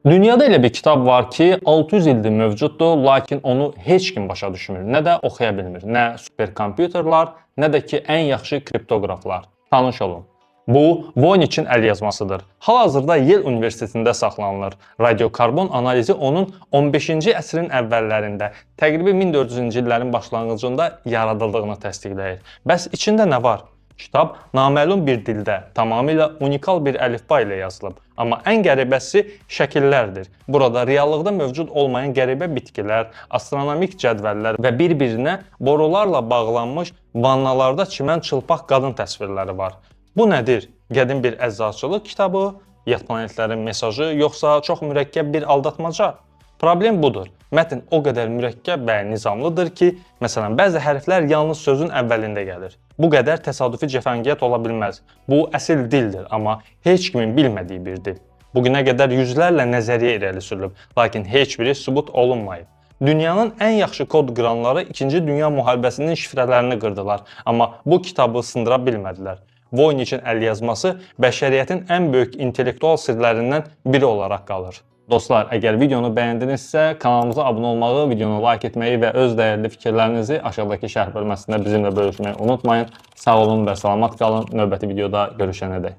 Dünyada elə bir kitab var ki, 600 ildir mövcuddur, lakin onu heç kim başa düşmür, nə də oxuya bilmir, nə superkompüterlər, nə də ki ən yaxşı kriptoqraflar. Tanış olun. Bu, Voyniçin əlyazmasıdır. Hal-hazırda Yale Universitetində saxlanılır. Radiokarbon analizi onun 15-ci əsrin əvvəllərində, təqribi 1400-cü illərin başlanğıcında yaradıldığını təsdiqləyir. Bəs içində nə var? Kitab naməlum bir dildə, tamamilə unikal bir əlifba ilə yazılıb. Amma ən qəribəsi şəkillərdir. Burada reallıqda mövcud olmayan qəribə bitkilər, astronomik cədvəllər və bir-birinə borularla bağlanmış vannalarda çimən çılpaq qadın təsvirləri var. Bu nədir? Qədim bir əczaçılıq kitabı, yad planetlərin mesajı, yoxsa çox mürəkkəb bir aldatmaca? Problem budur. Mətn o qədər mürəkkəb və nizamlıdır ki, məsələn, bəzi hərflər yalnız sözün əvvəlində gəlir. Bu qədər təsadüfi cəfəngiyat ola bilməz. Bu əsil dildir, amma heç kimin bilmədiyi bir dil. Bugünə qədər yüzlərlə nəzəriyyə irəli sürülüb, lakin heç biri sübut olunmayıb. Dünyanın ən yaxşı kod qıranları 2-ci Dünya müharibəsinin şifrələrini qırdılar, amma bu kitabı sındıra bilmədilər. Voyniçin əlyazması bəşəriyyətin ən böyük intellektual sirlərindən biri olaraq qalır. Dostlar, əgər videonu bəyəndinizsə, kanalımıza abunə olmağı, videonu like etməyi və öz dəyərli fikirlərinizi aşağıdakı şərh bölməsində bizimlə bölüşməyi unutmayın. Sağ olun və salamat qalın. Növbəti videoda görüşənədək.